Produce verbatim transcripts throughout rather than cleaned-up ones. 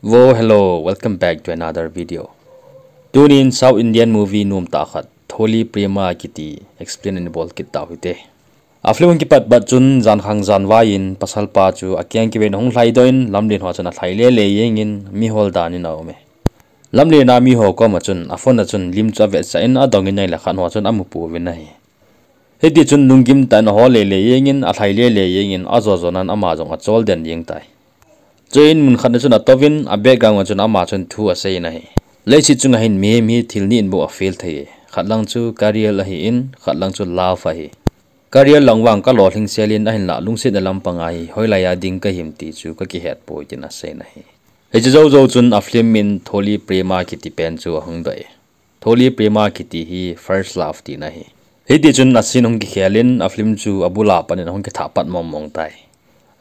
Wo, hello, welcome back to another video. Tunin South Indian movie nom tah khat, Tholi Prema kiti explain in bol kit tau hite. A film kipat bat chun jan khang jan vai in pasal pa chu akeng kiven hung lhai doh in lamlen ho chun alhai lele jeng in mi hol dan in aume. Lamlen a mi ho koma chun a phone a chun lim chu avetsah in adong in ahile khat ho chun amu pouvin ahi. Hiti chun lunggim tah in ahol lele jeng in alhai lele jeng in ajo jo nan ama jong achol den jeng tai. Chuin mun khat na chun atouvin a background a chun ama chun thu asei in ahi. Leiset chunga hin mihem hi thil ni in bou afail thei e. Khat lang chu career ahi in, khat lang chu love ahi. Career lang vang kalolhing sel in ahinlah lungsetna lampang a hi hoilai a ding kahim ti chu kakihet poi tin asei in ahi. Hiche jou jou chun a film in Tholi Prema kiti pen chu ahung doh e. Tholi Prema kiti hi first love tina ahi. Hiti chun a scene hung kikhel in a film chu abul a pat in ahung kithah pat mong mong tai.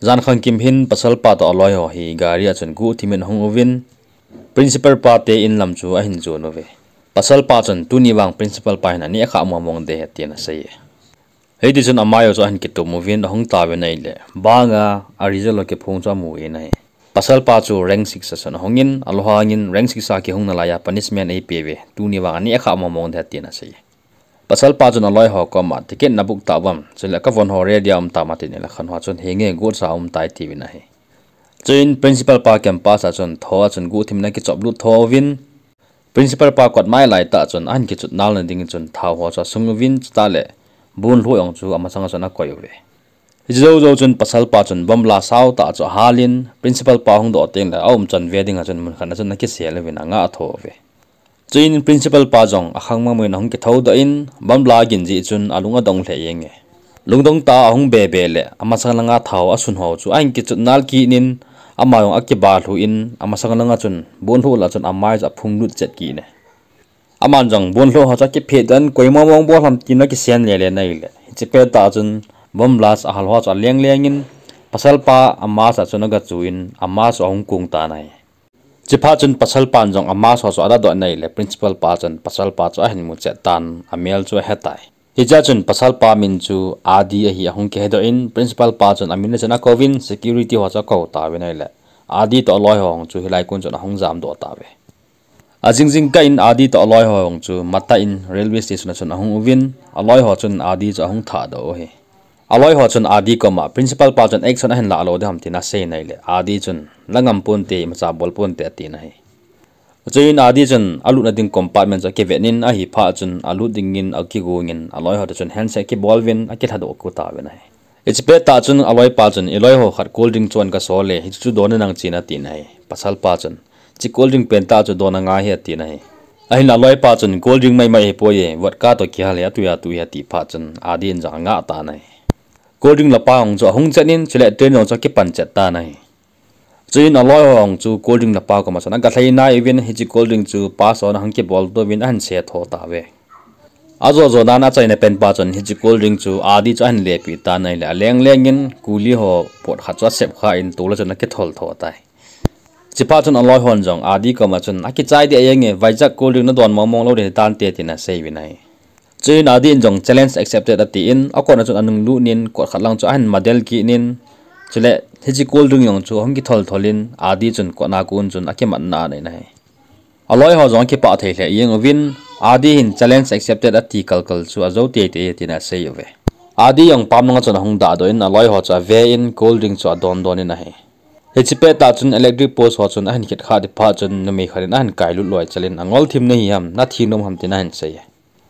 Jan khang kim hin pasal pa toh aloi ho hi gari a chun guhthim in ahung uvin, principal pa te in lam chu ahin jon uve. Pasal pa chun tuni vang principal pa hin aneh kha mong mong de ahi tin asei e. Hiti chun amai ho chu ahin kitum uvin ahung tauvin ahile, banga a result ho kiphong chu amu in ahi. Pasal pa chu rank six a chun ahung in, aloi ho in rank six a kihung nalai a punishment eipeuve, tuni vang aneh kha mong mong de ahi tin asei. Pasal pa chun aloi ho koma ticket na book tauvam, chule kavon ho ready a um tam atin ahile khat ho chun henge, got sa um tai tiuvin ahi. Chuin principal pa campus a chun tho a chun guhthim in akichop lut tho uvin, principal pa kot mai lai tah chun ahin kichut nal na ding chun thao ho chu asung uvin, chutah le bonlhoh jong chu amasang a chun akoi uve. Hiche jou jou chun pasal pa chun bomb blast sao tah chu ahal in, principal pa hung doh teng le aumchan ve ding a chun mun khat na chun akisel uvin angah tho uve. Chuin principal pa jong akhang mong mong in ahung kithou doh in, bomb blast gin jeh chun alung adong lheh jeng e. Lungdong tah a ahung be be le amasang langa thao asun ho chu ahin kichut nal kit in, ama jong akiba lhu in, amasang langa chun bonlhoh lah chun amai chu aphung lut chet kit e. Aman jong bonlhoh ho chu akiphet doh in, koi mong mong bol ham tin akisel lele in ahile, hiche pet tah chun bomb blast ahal ho chu aleng leng in, pasal pa a mask a chun agachu in, a mask chu ahung kong tan ahi. Chuphat chun pasal pan jong a mask ho chu ada doh in ahile, principal pa chun pasal pa chu ahin mu chet tan, amel chu ahe tai. Hichea chun pasal pa min chu Adi ahi ahung kihe doh in, principal pa chun amin a chun akouvin, security ho chu akou tauvin ahile, Adi toh aloi ho jong chu hilai kon chun ahung jamdoh tauve. Ajing jingkah in Adi toh aloi ho jong chu matah in railway station a chun ahung uvin, aloi ho chun Adi chu ahung thahdoh u ahi. Aloi ho chun Adi koma principal pa chun action ahin lah lou ding ham tin asei in ahile, Adi chun, la ngam ponte, imacha bol ponte atin ahi. Chuin Adi chun alutna ding compartment chu akivet in, ahi phat chun alut dingin akigong in, aloi ho toh chun handshake akibol uvin akilhadoh kit tauvin ahi. Hiche pet tah chun aloipa chun, iloi ho khat cold drink chon kasol e, hichu don in nang chen atin ahi. Pasal pa chun, hiche cold drink pen tah chu don angai ahi atin ahi. Ahinla aloipa chun cold drink maimai ahipoi e, vodka toh kihal ahi, atui atui ahi ati phat chun Adi in jong angah tan ahi. Cold drink lapa jong chu ahung chet in, chule train jong chu akipan chet tan ahi. Chuin aloi ho jong chu cold drink lapa koma chun aga lhai nai uvin, hiche cold drink chu pass on ahung kibol uvin ahin se tho tauve. Ajo jo nan achaina pen pa chun hiche cold drink chu Adi chu ahin lepeh tan ahile, aleng leng in kuli ho pot khat chu asep kha in tol a chun akithol tho tai. Chuphat chun aloi hon jong Adi koma chun, akichai deh jeng e, vaijak cold drink nadon mong mong lou ding hitante tin asei uvin ahi. Chuin Adi in jong challenge accepted atin, akot na chun anung lut in kot khat lang chu ahin madel kit in, chule hiche cold drink jong chu ahung kithol thol in, Adi chun kot na kon chun akimatna anei in ahi. Aloi ho jong akipah thei lheh jeng uvin, Adi hin challenge accepted ati kal kal chu ajou tei tei tin asei uve. Adi jong pam langa chun ahung dahdoh in, aloi ho chu ave in cold drink chu adon don in ahi. Hiche pet tah chun electric post ho chun ahin khet kha ti phat chun numei khat in ahin kailut loi chel in, angol thim nahi ham, nathi nom ham tin ahin sei e.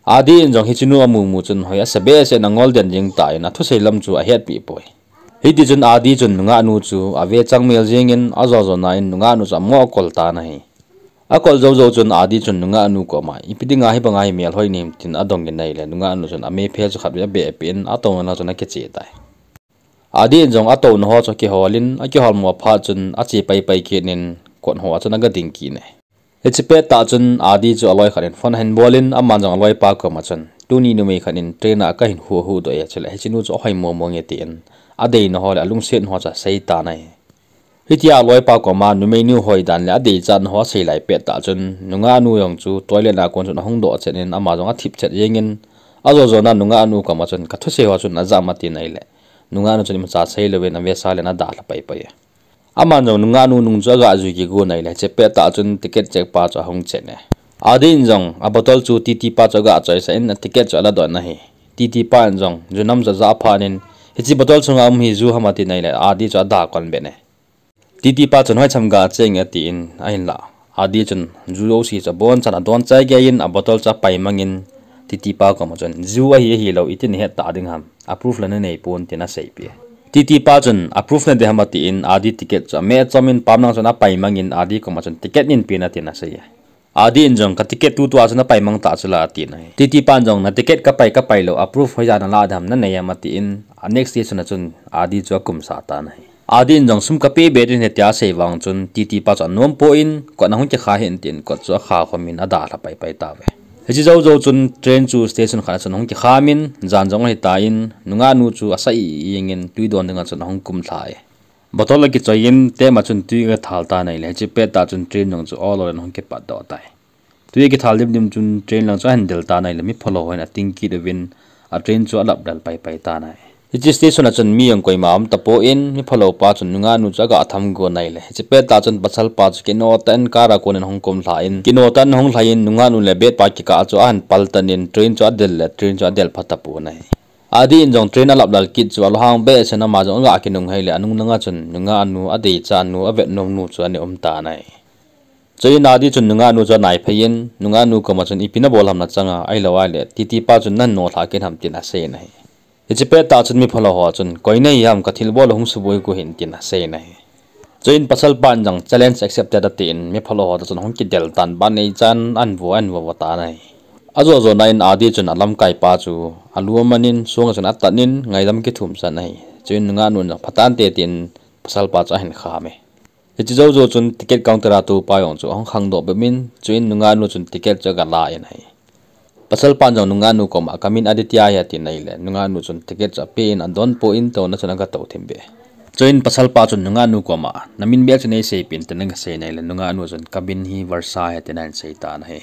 Adi in jong hiche nu amu mu chun hoi asa behseh in angol den jeng tan, athusei lam chu ahetpeh poi. Hiti chun Adi chun nungah nu chu ave chang mel jeng in, ajo jo nan nungah nu chu amo akol tan ahi. Akol jou jou chun Adi chun nungah nu koma, ipi dinga hibanga hi melhoi nahim tin adong in ahile, nungah nu chun amei phe chu khatvei abeh peh in, atouna lang chun akiche tai. Adi in jong atouna ho chu akihol in, akihol mo phat chun ache pai pai kit in, kot ho a chun aga ding kit e. Hiche pet tah chun Adi chu aloi khat in phone ahin bol in, aman jong aloipa koma chun, tuni numei khat in train a kahin huhhuhdoh e, chule hiche nu chu ahoi mo mong e tin, adeina ho le alungsetna ho chu asei tan ahi. Hitia aloipa koma numeinu hoi dan le adeichatna ho asei lai pet tah chun, nungah nu jong chu toilet a kon chun ahung doh chet in, ama jong athip chet jeng in, ajo jo nan nungah nu koma chun, kathusei ho chun ajam atin ahile, nungah nu chun imacha sei louvin avesa len adalha pai pai e. Aman jong nungah nu nung chu aga jui kigon ahile, hiche pettah chun ticket check pa chu ahung chen e. Adi in jong a bottle chu T T pa chu aga choisah in a ticket chu ala don ahi. T T pa in jong ju nam jaja aphan in, hiche bottle chunga um hi ju ham atin ahile, Adi chu ada kon be e. T T pa chun hoicham ga cheng e atin, ahinla Adi chun ju jouse chu abonchan adon chai gei in a bottle chu apai mang in, T T pa koma chun ju ahi ahilou iti nahet ta ding ham, a proof la nanei pon tin aseipeh e. T T pa chun a proof nadei ham atin, Adi ticket chu ame chom in pam lang chun apai mang in, Adi koma chun ticket nin pen atin asei e. Adi in jong ka ticket tutua chu napai mang ta chu la atin ahi. T T pan jong na ticket kapai kapai lou, a proof hoiya nala ding ham nanei ham atin, a next day chun achun Adi chu akumsa tan ahi. Adi in jong sum kape be ding ahi tia asei vang chun T T pa chu anom pon kot ahung kikha hih in tin kot chu akha khom in ada lha pai pai tauve. Hiche jou jou chun train chu station khat a chun ahung kikham in jan jong ahitan nungah nu chu asah ijing in tui don dinga chun ahung kumlha e. Bottle akichoi in, tap a chun tui agathal tan ahile, hiche pettah chun train jong chu olo in ahung kipat doh tai. Tui akithal dim dim chun train lang chu ahin del tan ahile, mi phalou hon ating kit uvin, a train chu alap lel pai pai tan ahi. Hiche station a chun mi jong koima aum tapon, mi phalou pa chun nungah nu chu aga tham gon ahile, hiche pettah chun pasal pa chu kino tah in car a kon in ahung kumlha in, kino tah in ahung lhai in, nungah nu le bed pa kikah chu ahin pal tan in, train chu adel le, train chu adel pha tapon ahi. Adi in jong train alap lel kit chu alunghang behseh in ama jong aga kinunghei le anung langa chun nungah nu adei cha nu avet nom nu chu ana um tan ahi. Chuin Adi chun nungah nu chu anaiphei in nungah nu koma chun ipi nabol ham nachanga ahilou ahile T T pa chun nahin nolha kit ham tin asei in ahi. Hiche pettah chun mi phalou ho chun koi nahi ham ka thilbol hung suboi kou hih in tin asei in ahi. Chuin pasal pan jong challenge accepted atin mi phalou ho toh chun ahung kidel tan ban nei chan ahin vo ahin vo vo tan ahi. Ajo jo nan Adi chun alamkai pa chu alu aman in song a chun atan in ngaidam kithum san ahi. Chuin nungah nun jong phatante tin pasal pa chu ahin kham e. Hiche jou jou chun ticket counter a tou pa jong chu ahung khangdoh bep in chuin nungah nu chun ticket chu aga la in ahi. Pasal pan jong nungah nu koma ka min Aditya ahi atin ahile, nungah nu chun ticket chu apen adon pon touna chun aga tou thim be. Chuin pasal pa chun nungah nu koma na min beh chu nei seipeh in tin aga sei in ahile, nungah nu chun ka min hi Varsha ahi atin ahin sei tan ahi.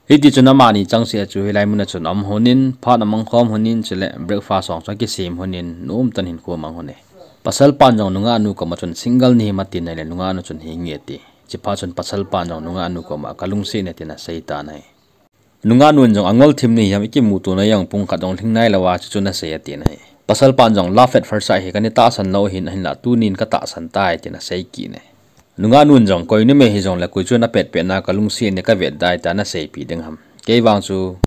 Hiti chun amani changseh a chu hilai mun a chun aum lhon in, phat amang khom lhon in, chule breakfast jong chu akisem lhon in, nom tah in hinkho amang lhon e. Pasal pan jong nungah nu koma chun single nahim atin ahile, nungah nu chun hi nge ati. Chuphat chun pasal pan jong nungah nu koma ka lungset e tin asei tan ahi. Nungah nun jong angol thim nahim, ikimuto na jong pung khat jong lhing nailou a, chuchu nasei atin ahi. Pasal pan jong love at first sight hi kana tahsan lou ahin, ahinla tunin ka tahsan tai tin asei kit e. Nungah nun jong koi numei hijongle koi chu ana pet pet na ka lungset e ka vet dai tia ana seipeh ding ham. Kei vang chu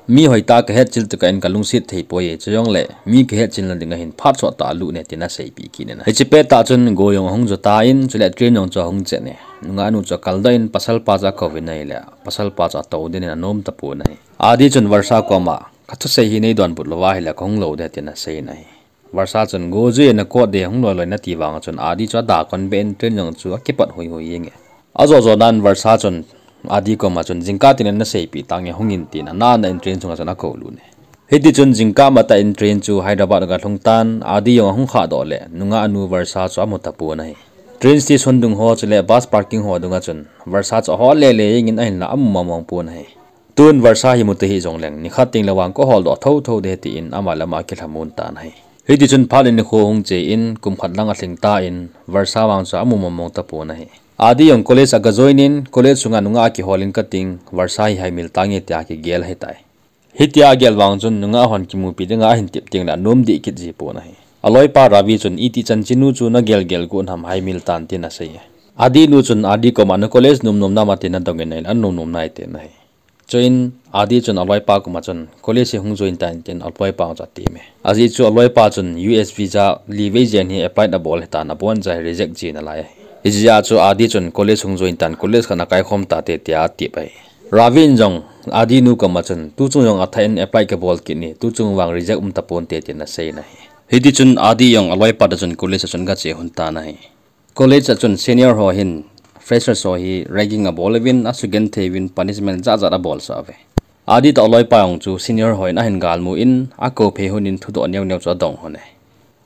mi hoitah ka hetchil tokah in ka lungset thei poi e, chujongle mi ka hetchil na ding ahin phat sot tah a lut e tin asei pi kit in ahi. Hiche pettah chun go jong ahung jo tan, chule train jong chu ahung chen e. Nungah nu chu akaldoh in pasal pa chu akouvin ahile, pasal pa chu atou den in anom tapon ahi. Adi chun Varsha koma, ka thusei hi nei donbut lou ahile ka hung lou ding tin asei in ahi. Varsha chun go jui e, na kot ding hung loi loi nati vang chun Adi chu ada kon be in train jong chu akipat hui hui jeng e. Ajo jo nan Varsha chun Adi koma chun jingkah tin ana seipeh tange, hung in tin ana ana in train sunga chun akou lut e. Hiti chun jingkah matah in train chu Hyderabad aga lhung tan, Adi jong ahung khahdoh le nungah nu Varsha chu amu tapon ahi. Train station dung ho chule bus parking ho dunga chun Varsha chu ahol le le jeng in ahinla amu mong mong pon ahi. Tun Varsha hi mu tahih jongleng nikhat tengle vang ka holdoh thotho ding ahi tin ama le ama akilhamon tan ahi. Hiti chun phat le nikho hung che in kum khat lang alhing tan Varsha vang chu amu mong mong tapon ahi. Adi jong college aga join in college sunga nungah akihol in kating, Varsha hi haimil tange tia kigel ahitai. Hitia agel vang chun nungah hon kimupi dinga ahin tep tengle anom deh kit ji pon ahi. Aloipa Ravi chun iti chan chenu chu nagel gel got ham, haimil tan tin asei e. Adi nu chun Adi koma na college nom nom nam atin adong in ahile anom nom nai tin ahi. Chuin Adi chun aloipa koma chun college hi hung join tan tin aloipa chu atem e. Ajeh chu aloipa chun U S visa li vei jen hi apply abol ahitan, aboncha hi reject ji nalai ahi. Hijeh a chu Adi chun college hung join tan, college khat ana kaikhom tate tia atep ahi. Ravi in jong Adi nu koma chun tuchung jong athah in apply kabol kit in, tuchung vang reject um taponte tin asei in ahi. Hiti chun Adi jong aloipa toh chun college a chun agache lhon tan ahi. College a chun senior ho hin freshers ho hi ragging abol uvin, asugenthei uvin, punishment jat jat abolsah uve. Adi toh aloipa jong chu senior hon ahin galmu in akou phei lhon in thudoh neo neo chu adong lhon e.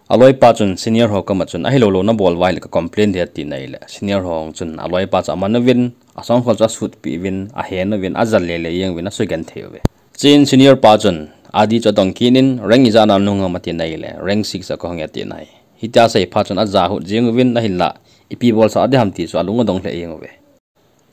Aloipa chun senior ho koma chun ahilou lou nabol uva ahile ka complain ding atin ahile, senior ho chun aloipa chu aman uvin, asongkhol chu asutpeh uvin, ahen uvin, ajal le le jeng uvin, asugenthei uve. Chuin senior pa chun Adi chu adong kit in rank ijat a nahung ham atin ahile rank six a kahung e atin ahi. Hitia asei phat chun aja hut jeng uvin ahinla ipi bolsah ding ham ti chu alung adong lheh jeng uve.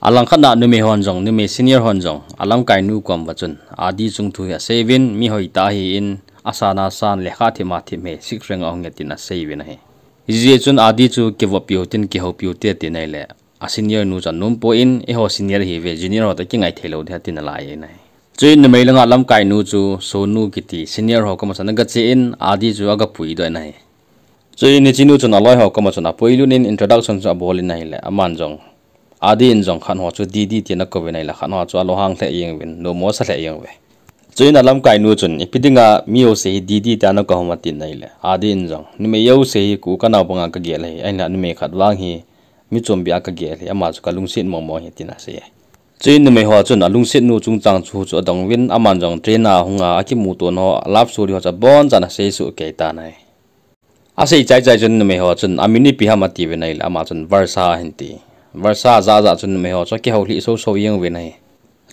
Alangkhat a numei hon jong, numei senior hon jong, alamkai nu kom uva chun Adi chungthu hi asei uvin, mi hoitah ahin, asan asan, lekha thip a thip hi, sixth rank a ahung e tin asei uvin ahi. Hijeh chun Adi chu kivoppi u hitin, kihoupi u hite atin ahile, a senior nu chu anom poi, eiho senior ihiuve, junior ho toh kingai thei lou ding ahi tin alai in ahi. Chuin numei langa lamkai nu chu Sonu kiti senior ho koma chun agache in, Adi chu agapuidoh in ahi. Chuin hiche nu chun aloi ho koma chun apuilut in introduction chu abol in ahile, aman jong, Adi in jong khat ho chu Didi tin akouvin ahile, khat ho chu alunghang lheh jeng uvin, numo asa lheh jeng uve. Chuin alamkai nu chun, ipi dinga mi jouse hi Didi tia nakoi ham atin ahile, Adi in jong, numei jouse hi ku kanao banga kagel ahi, ahinla numei khat vang hi mi chombeh a kagel ahi, ama chu kalungset mongmong ahi tin asei e. Chuin numei ho chun alungset nu chungchang thu chu adong uvin, aman jong train a hunga akimuto nau love story ho chu abonchan asei soh kei tan ahi. Asei chaichai chun numei ho chun amin ipi ham atiuvin ahile, ama chun Varsha ahin ti. Varsha ajah jah chun numei ho chu akihou lhih soso jeng uvin ahi.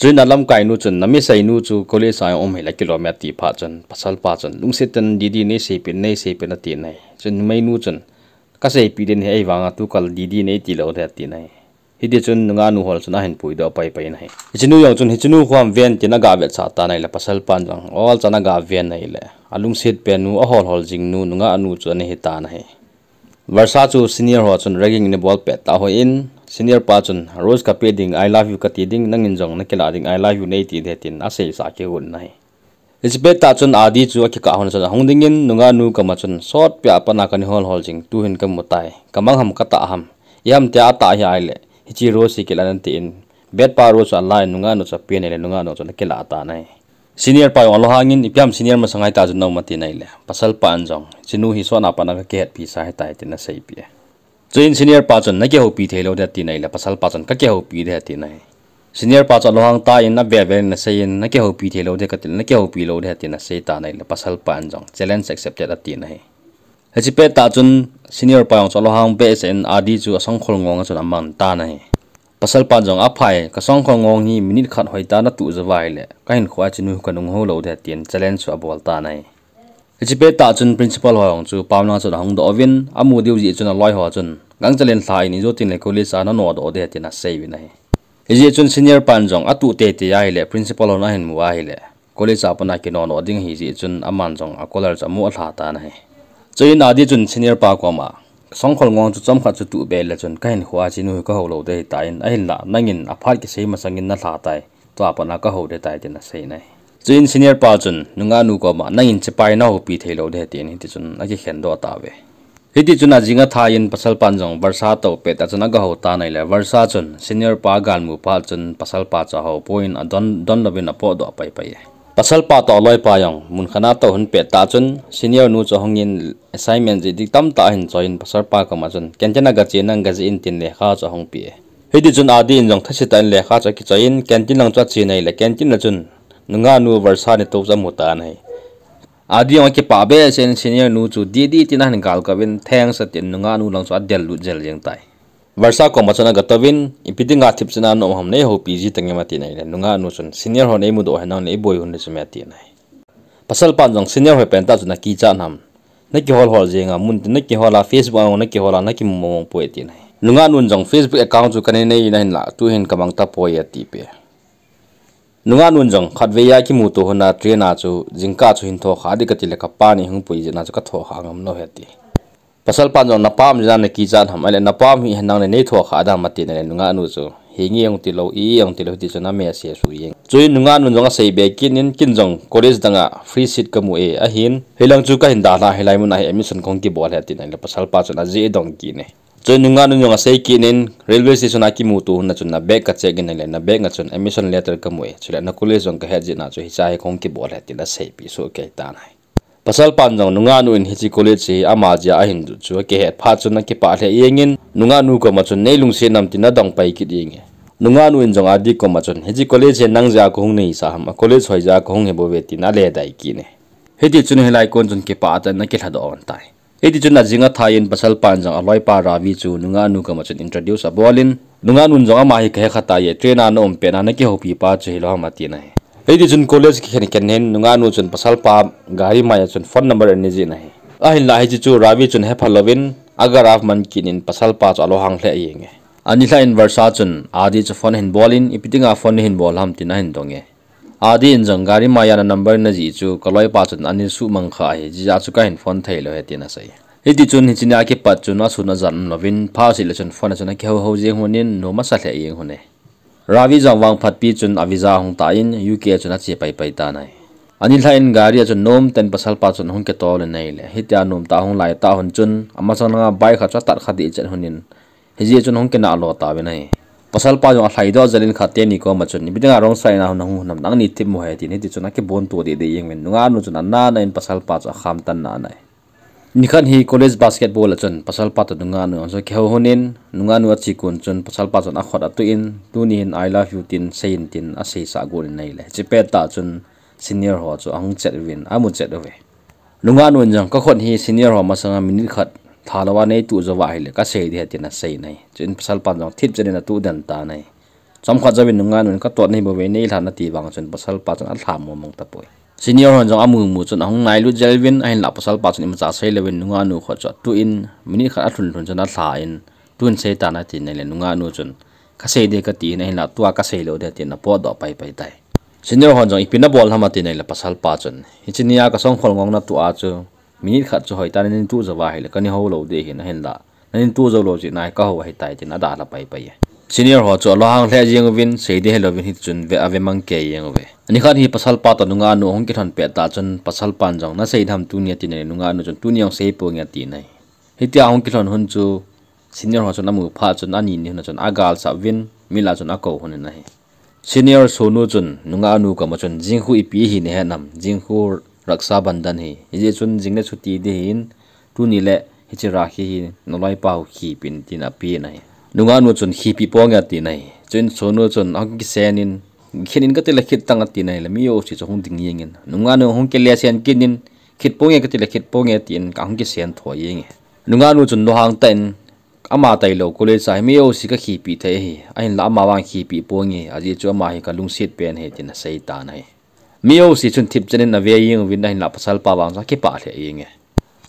Chuin alamkai nu chun, namisei nu chu college a um hile kilom e ati phat chun, pasal pa chun, lungset tah in Didi neiseipeh, neiseipeh atin ahi. Chuin numei nu chun, kaseipeh ding ahi, ahivanga tukal Didi neiti lou ding atin ahi. Hitichun nungah nu hol chun ahin puidoh paipai in ahi. Hiche nu jong chun, hiche nu khu ham ven tin agavetsah tan ahile, pasal pan jong olchan agaven ahile, alungset pen nu, ahol hol jing nu, nungah nu chu ana hitan ahi. Varsha chu senior ho chun ragging ana bol pettah hon, senior pa chun, Rose kapeh ding, I love you kati ding, nangin jong nakilah ding, I love you neiti ding ahi tin aseisah kihon ahi. Hiche pettah chun Adi chu akikah hon chun ahung dingin, nungah nu koma chun, sotpi a pat a kana hol hol jing, tuhin kamu tai, kamang ham katah ham, iham tia atah hi ahile, hiche Rose hi kilah in tin, bet pa Rose chu alan, nungah nu chu apen ahile, nungah nu chu ana kilah tan ahi. Senior pa jong alunghang in, ipi ham senior masang a hitia chu naum atin ahile, pasal pan jong, hiche nu hi sot a pat a kakihetpi sa ahitai tin aseipeh e. Chuin senior pa chun, nakihoupi thei lou ding atin ahile, pasal pa chun, kakihoupi ding atin ahi. Senior pa chu alunghang tan, avel vel in asei in, nakihoupi thei lou ding katil, nakihoupi lou ding atin asei tan ahile, pasal pan jong, challenge accepted atin ahi. Hiche pettah chun, senior pa jong chu alunghang behseh in, Adi chu asongkhol ngong a chun amang tan ahi. Pasal pan jong, aphai, kasongkhol ngong hi minute khat hoitah a natuh jou va ahile, kahinkhoa hiche nu kanunghou lou ding atin, challenge chu abol tan ahi. Hiche pettah chun principal ho jong chu pamlang chun ahung doh uvin, amu diu jeh chun aloi ho chun, gangchel in lha in, ijo tengle college a nanodoh ding ahi tin asei uvin ahi. Hijeh chun senior pan jong atuh teitei ahile, principal hon ahin mu ahile, college a pat a kinodoh ding ahijeh chun aman jong a collar chu amu alha tan ahi. Chuin Adi chun senior pa koma, songkhol ngong chu chomkhat chu tuh beh le chun kahinkhoa hiche nu hi kahou lou ding ahitai, ahinla nangin aphat kisei masangin nalha tai, tua pat a kahou ding ahitai tin asei in ahi. Chuin senior pa chun nungah nu koma, nangin hiche pa hi nahoupi thei lou ding ahi tin hitichun akikhen doh tauve. Hitichun ajing athai in pasal pan jong Varsha tou pettah chun agahou tan ahile, Varsha chun senior pa agalmu phat chun pasal pa chu ahou pon, adon, don louvin apotdoh paipai e. Pasal pa toh aloi pa jong mun khat a tou lhon pettah chun senior nu chu ahung in assignment jih ding tamtah ahin choi in pasal pa koma chun canteen a gache in nang gajih in tin lekha chu ahung pe e. Hitichun Adi in jong thase tah in lekha chu akichoi in canteen lang chu ache in ahile canteen a chun nungah nu Varsha netou chu amu tan ahi. Adi jong akipah behseh in senior nu chu Didi tin ahin galkou in thanks atin nungah nu lang chu adel lut jel jeng tai. Varsha koma chun agatouvin, ipi dinga thipchet a naum ham, neihoupi ji tangem atin ahile, nungah nu chun senior hon eimudoh henlang le iboi hon le chu me atin ahi. Pasal pan jong senior hoi pentah chun nakichat ham, nakihol hol jenga, mun tin nakihol a, Facebook a jong nakihol a, nakimu mong poi atin ahi. Nungah nun jong Facebook account chu kanei nei in ahinla, tuhin kamang tapoi atipeh. Nungah nun jong khatvei a kimuto hon a train a chu jingkah chu hin thokha ding katile kapa ni hung pui jeh a chu kathokha ngam lou ahi ati. Pasal pan jong napa um jeh a nakichat ham, ahile napa um hi henlang le neithokha dam atin ahile nungah nu chu, henge hung tilou, i hung tilou hitichun amese sui jeng. Chuin nungah nun jong asei be kit in, ken jong college dang a free seat kamu e, ahin, hilang chu kahin dalha, hilai mun a hi admission kahung kibol ahi atin ahile pasal pa chun ajeh dong kit in. Chuin nungah nun jong asei kit in, railway station a kimuto hon a chun na bag kacheck in ahile, na bag a chun admission letter kamu e, chule na college jong kahet jeh a chu hiche hi kahung kibol ahi tin aseipeh soh kei tan ahi. Pasal pan jong nungah nu in hiche college hi ama jeh a ahin jot chu akihet phat chun akipah lheh jeng in, nungah nu koma chun neilungset nam tin adong pai kit jeng e. Nungah nu in jong Adi koma chun hiche college hi nang jeh a kahung nahisah ham, a college hoi jeh a kahung hi bouve tin aledai kit in. Hitichun hilai kon chun kipah tah in akilhadoh lhon tai. Hitichun ajing athai in pasal pan jong aloipa Ravi chu nungah nu koma chun introduce abol in, nungah nun jong ama hi kahekha tai e, train a naum pet a nakihoupi pa chu hilou ham atin ahi. Hitichun college kikhen khen in nungah nu chun pasal pa gari mai a chun phone number anei jin ahi. Ahinla hiche chu Ravi chun hepha louvin, Agaraf man kit in pasal pa chu alunghang lheh jeng e. Ani lha in Varsha chun Adi chu phone ahin bol in, ipi dinga phone nahin bol ham tin ahin dong e. Adi in jong gari maiya na number najih chu kaloipa chun anisuhmang kha ahi, hijeh a chu kahin phone thei lou ahi tin asei. Hiti chun hiche nia kipat chun asun ajan louvin, phat seh le chun phone a chun akihou hou jeng lhonin, nom asa lheh jeng lhon e. Ravi jong vangphatpi chun avisa ahung tan, U K a chun ache pai pai tan ahi. Ani lha in gari a chun nomtah in pasal pa chun ahung kitol in ahile, hitia nomtah ahung lai tah lhon chun, amasang langa bike khat chu atat kha deh chet lhonin, hijeh chun ahung kinah lo tauvin ahi. Pasal pa jong alhaidoh jel in khat teni koma chun, ipi dinga wrong side a nahung lhun ham, nangni themmo ahi tin, hiti chun akibon to deh deh jeng uvin, nungahnu chun ana ana in pasal pa chu akham tan ana ahi. Nikhat hi college basketball a chun pasal pa toh nungahnu jong chu akihou lhonin, nungahnu ache kon chun pasal pa chun akhut atuh in, tuni hin I love you tin seiyin tin aseisah got in ahile, hiche pettah chun senior ho chu ahung chet uvin, amu chet uve. Nungahnu in jong kakhut hi senior ho masanga minute khat lha louva neituh jouva ahile kasei ding ahi tin asei in ahi. Chuin pasal pan jong thipchet in atuh den tan ahi. Chomkhat jouvin nungahnu in katot nahi bouve, neilhan ati vang chun pasal pa chun alha mong mong tapoi. Senior hon jong amu mu chun ahung nailut jel uvin, ahinlah pasal pa chun imacha seilouvin nungahnu khut chu atuh in, minute khat alhun lhun chun alha in, tun seitan atin ahile nungahnu chun, kasei ding kati in, ahinlah tua kasei lou ding atin apotdoh pai pai tai. Senior hon jong ipi nabol ham atin ahile pasal pa chun, hiche nia kasongkhol ngong natoh a chu, minute khat chu hoitah in neituh jouva ahile kanei hou lou ding ahin, ahinlah nanei tuh jou lou jeh in kahou ahitai tin adalha pai pai e. Senior ho chu alunghang lheh jeng uvin, sei ding helouvin hiti chun ve, ave mang kei jeng uve. Nikhat hi pasal pa toh nungahnu ahung kilhon pettah chun pasal pan jong nasei ding ham tuni atin ahile nungahnu chun tuni jong sei ponge atin ahi. Hitia ahung kilhon lhon chu senior ho chun amu phat chun ani ni lhon a chun agalsah uvin, milah chun akou lhonin ahi. Senior Sonu chun nungahnu koma chun, jingkhu ipi hi nahet nam, jingkhu Raksha Bandhan hi, hijeh chun jing le chuti ding ahin, tuni le hiche Rakhi hi naloipa ho khipeh in tin apen ahi. Nungahnu chun khipeh ponge atin ahi. Chuin Sonu chun ahung kisen in, khin in kati le khit tang atin ahile mi jouse chu ahung ding jeng in, nungahnu ahung kilesen kit in, khit ponge kati le khit ponge atin ahung kisen tho jeng e. Nungahnu chun lunghang tah in, ama tailou college a hi mi jouse kakhipeh thei ahi, ahinlah ama vang khipeh ponge, ajeh chu ama hi kalungset pen ahi tin asei tan ahi. Mi jouse chun thipchet in ave jeng uvin ahinlah pasal pa vang chu akipah lheh jeng e.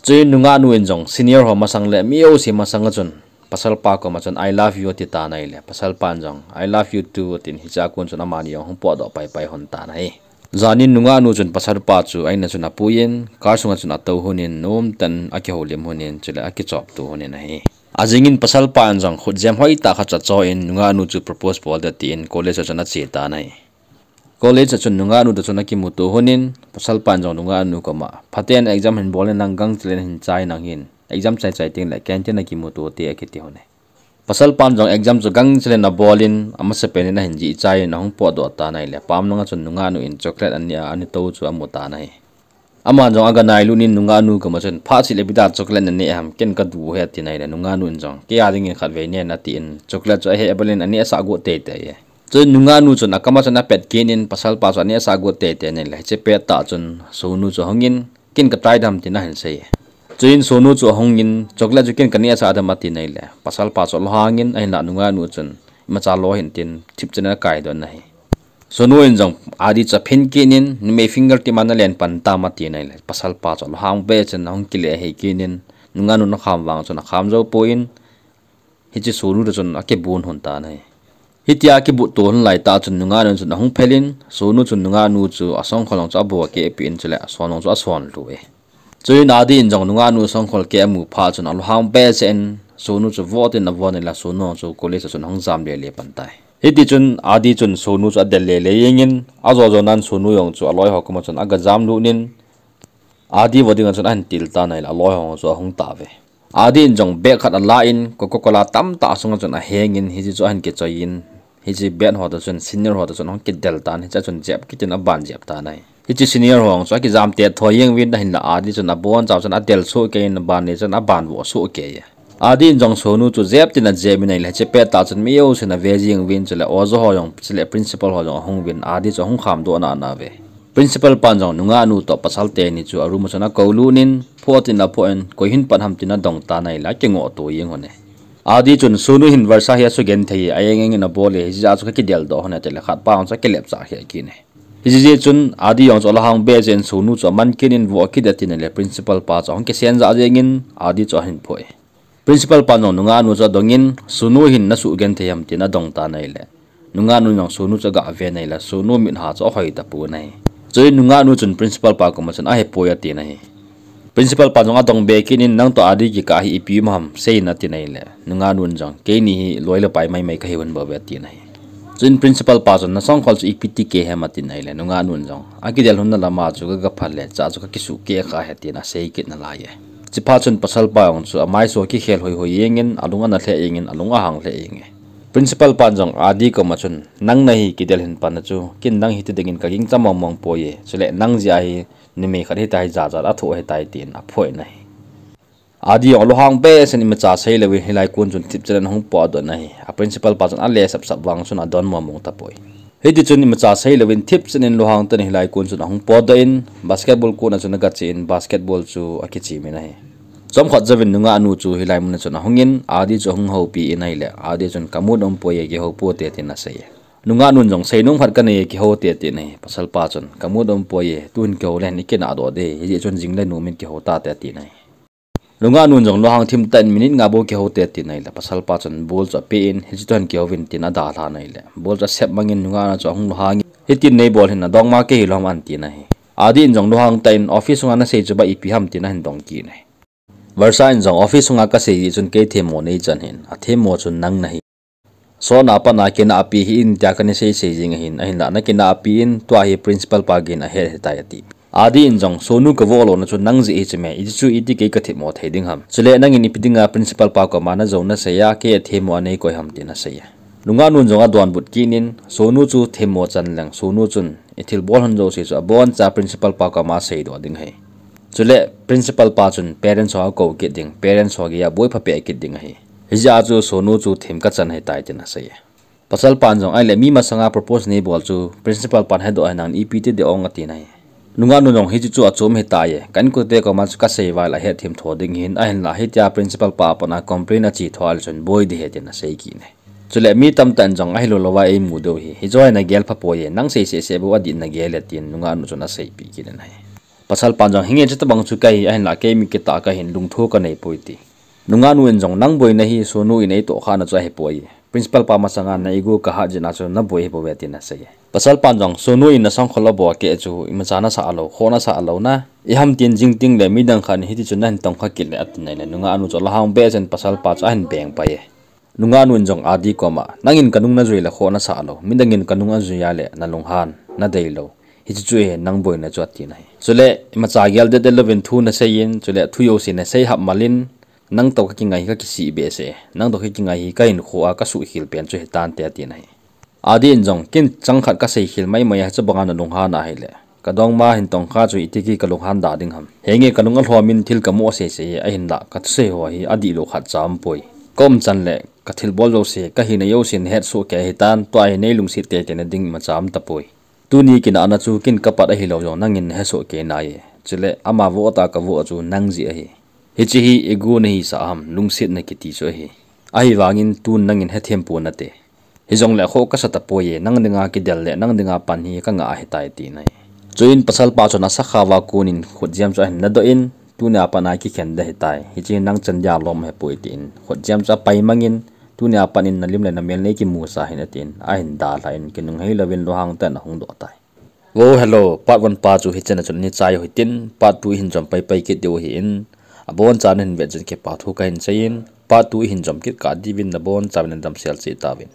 Chuin nungahnu in jong senior ho masang le mi jouse masang a chun pasal pa koma chun I love you ati tan ahile pasal pan jong I love you too atin hichea kon chun amani jong ahung potdoh pai pai lhon tan ahi. Janin nungahnu chun pasal pa chu a-in a chun apuiyin, car sunga chun atou lhonin, nomtah in akihoulim lhonin, chule akichop to lhonin ahi. Ajingin pasal pan jong khutjem hoitah khat chu achoiyin, nungahnu chu propose bol ding atin, college a chun ache tan ahi. College a chun nungahnu toh chun akimuto lhonin, pasal pan jong nungahnu koma, phaten exam hin bol in lang, gangchel in hin chai in lang hin, exam chai chai tengle canteen a kimuto te akiti lhon e. Pasal pan jong exam chu gangchel in abol in, amasapen in ahin jih chai in ahung potdoh tan ahile, pam langa chun nungahnu in chocolate aneh a, aneh tou chu amu tan ahi. Aman jong aganailut in nungahnu koma chun, phat seh le ipi dia chocolate naneh ham, ken kadu ahi atin ahile, nungahnu in jong, kei a dingin khatvei nen atin, chocolate chu ahehbal in anehsah got teitei e. Chuin nungahnu chun akam a chun apet kit in, pasal pa chu anehsah got teitei in ahile, hiche pettah chun Sonu chu ahungin, ken katry ding ham tin ahin sei e. Chuin Sonu chu ahungin, chocolate chu ken kanehsah ding ham atin ahile, pasal pa chu alunghangin, ahinlah nungahnu chun, imacha lou hih in tin, thipchet in akaidoh in ahi. Sonu in jong Adi chu aphin kit in, numei finger tip a nalen pan tam atin ahile, pasal pa chu alunghang behseh in ahung kile hei kit in, nungahnu in akham vang chun akham jou poi in, hiche Sonu toh chun akibut lhon tan ahi. Hitia akibut to lhon laitah chun nungahnu chun ahung phel in, Sonu chun nungahnu chu asongkhol jong chu abokeh peh in chule ason jong chu asonlhu e. Chuin Adi in jong nungahnu songkhol keh amu phat chun alunghang behseh in, Sonu chu voh tin avon in ahile Sonu jong chu college a chun ahung jam lele pan tai. Hiti chun Adi chun Sonu chu adel lele jengin, ajo jo nan Sonu jong chu aloiho koma chun agajam lut in, Adi vo dinga chun ahin til tan ahile aloiho chu ahung tauve. Adi in jong bag khat alan, Coca-Cola tamtah asunga chun ahengin, hiche chu ahin kichoiyin, hiche bag ho toh chun, senior ho toh chun ahung kidel tan, hichea chun jep kit in aban jep tan ahi. Hiche senior ho chu akijam tet tho jeng uvin ahinla Adi chun abonchauva chun adel sohkei in, aban le chun aban voh sohkei e. Adi in jong Sonu chu jep tin ajep in ahile, hiche pettah chun mi jousen ave jeng uvin chule oja ho jong chule principal ho jong ahung uvin, Adi chu ahung khamdoh nana uve. Principal pan jong nungahnu toh pasal teni chu a room a chun akoulut in, phoh tin aphoh in, koi hin pat ham tin adong tan ahile akingoh to jeng lhon e. Adi chun Sonu hin Varsha hi asugenthei e, ajeh in abol e, hijeh chun kakidel doh lhon e atile khatpa jong chu akilepchah lheh kit e. Hijeh chun Adi jong chu alunghang behseh in Sonu chu aman kit in voh kit atin ahile principal pa chu ahung kisen jah jengin Adi chu ahin phoh e. Principal pan jong nungah nu chu adongin, Sonu hin nasuh genthei ham tin adong tan ahile, nungah nun jong Sonu chu agah ven ahile, Sonu mitha chu ahoi tapon ahi. Chuin nungah nu chun principal pa koma chun ahepoi atin ahi. Principal pa jong adong be kit in, nang toh Adi kikah hi ipi um ham seiyin atin ahile, nungah nun jong, keini hi loi le pai maimai kahiuvin bou ve atin ahi. Chuin principal pa chun, nasongkhol chu ipi ti kei ham atin ahile, nungah nun jong, akidel lhunna lama chu kaga phat le cha chu kakisuh keh kha ahi tin asei kit nalai e. Chuphat chun pasal pa jong chu amaiso akikhel hoihoi jengin, alung ana lheh jengin, alung ahang lheh jenge. Principal pan jong Adi koma chun, nang nahi kidel hin pan a chu, ken nang hiti dingin kagingcha mongmong poi e, chule nang jeh a hi numei khat hitia hi jatjat athoh ahitai tin aphoi in ahi. Adi jong lunghang behseh in imacha seilouvin hilai kon chun thipchan in ahung potdoh in ahi. A principal pa chun ale sapsap vang chun adon mongmong tapoi. Hitichun imacha seilouvin thipchan in lunghang tah in hilai kon chun ahung potdoh in, basketball kon a chun agache in basketball chu akichim in ahi. Chomkhat jouvin nungah nu chu hilai mun a chun ahungin, Adi chu ahung houpi in ahile, Adi chun ka mood umpoi e, kihou poute tin asei e. Nungah nun jong seinom khat kanei e, kihoute atin ahi. Pasal pa chun ka mood umpoi e, tuhin kihou le hin ikinahdoh ding, hijeh chun jing le nom in kihou tate atin ahi. Nungah nun jong lunghang thim tah in minute nga bou kihoute atin ahile, pasal pa chun ball chu apen, hiche toh hin kihouvin tin adalhan ahile, ball chu asep mangin nungah nu chu ahung lunghangin, hitin neibol hin, nadongma kei hilou ham atin ahi. Adi in jong lunghang tah in, office sunga nasei chu ba ipi ham tin ahin dong kit in ahi. Varsha in jong office sunga kasei jeh chun kei themmo neichan ahin, athemmo chun nang nahi. Sona pat a kinahpi hih in tia kana seisei jeng ahin, ahinlah nakinahpi in, tua hi principal pa geiyin ahet ahitai ati. Adi in jong, Sonu kavoh louna chu nang jeh hichu me, iti chu iti kei kathemmo thei ding ham. Chule nangin ipi dinga principal pa koma najou nasei a, kei athemmo anei koi ham tin asei e. Nungah nun jong adonbut kit in, Sonu chu themmo chan leng, Sonu chun ithilbol lhon jouse chu aboncha principal pa koma aseidoh ding ahi. Chule principal pa chun parents ho akou kit ding, parents ho geiya boipha peh kit ding ahi. Hijeh a chu Sonu chu them kachan ahitai tin asei e. Pasal pan jong, ahile mi masanga propose neibol chu principal pan hedoh ahi, nangin ipi ti ding ong atin ahi. Nungah nun jong hiche chu achom ahitai e, ka inkote koma chu kasei uva ahile ahetthem tho ding ahin, ahinlah hitia principal pa a pat a complain ache tho ahile chun boi ding ahi tin asei kit in ahi. Chule mi tamtah in jong ahilou louva eimu diu ahi, hichu hi nagel phapoi e, nang sei sehseh bou adih in nagel e tin nungah nu chun aseipeh kit in ahi. Pasal pan jong, hinge chutobang chu kahi, ahinlah kei mi kitah kahin, lungtho kaneipoi ati. Nungah nu in jong, nang boina hi Sonu in eitohkhahna chu ahipoi, principal pa masanga na ego kahat jeh a chu naboi ahibouve tin asei e. Pasal pan jong, Sonu in nasongkhol abol keh chu imacha nasah lou, khoh nasah louna, iham tin jing tengle midang khat in hitichun nahin tongkha kit le atin ahile, nungah nu chu lunghang behseh in pasal pa chu ahin bengpai e. Nungah nu in jong Adi koma, nangin kanung najui le khoh nasah lou, midangin kanung ajui a le nalunghan, nadeilou, hiche chu ahi nang boina chu atin ahi. Chule imacha gel dehdet louvin thu nasei in, chule thu jouse nasei hapmal in, nang toh kakingai hi kakisih behseh e, nang toh kakingai hi kahinkho a kasuhkhel pen chu hitante atin ahi. Adi in jong, ken chang khat kaseikhel maimai a, hiche banga nalunghan ahile, kadongma hin tongkha chu iti kei kalunghan da ding ham. Henge kanung alhom in thil kamoh seisei e, ahinlah kathusei ho hi adihlou khatcha umpoi. Kaumchan le kathilbol jouse, kahina jouse nahetsoh kei ahitan, tua hi neilungset teitei nading imacha umtapoi. Tuni kinahna chu ken kapat ahilou jong nangin nahesoh kei nai e. Chule ama voh tah a kavoh chu nang jeh ahi. Hiche hi ego nahisah ham, lungsetna kiti chu ahi. Ahivangin tun nangin hethem pon nate. Hijongle khoh kasa tapoi e, nang dinga kidel le nang dinga pan hi kangah ahitai atin ahi. Chuin pasal pa chun asakhao a konin khutjem chu ahin ladoh in, tunia pat a kikhen ding ahitai, hiche hi nang chan dia lom ahipoi tin khutjem chu apaimangin, tunia pat in nalim le namel neikimusa hih in atin, ahin dalhan, kinunghei louvin lunghang tah in ahung doh tai. Vo hello, part one pa chu hichan a chun ina chai u hitin, part two ihin jom paipai kit diu ahin, aboncha nahin vet jeh in kipa thu kahin seiyin, part two ihin jom kit kah diuvin nabonchauvin nadamsel cheh tauvin.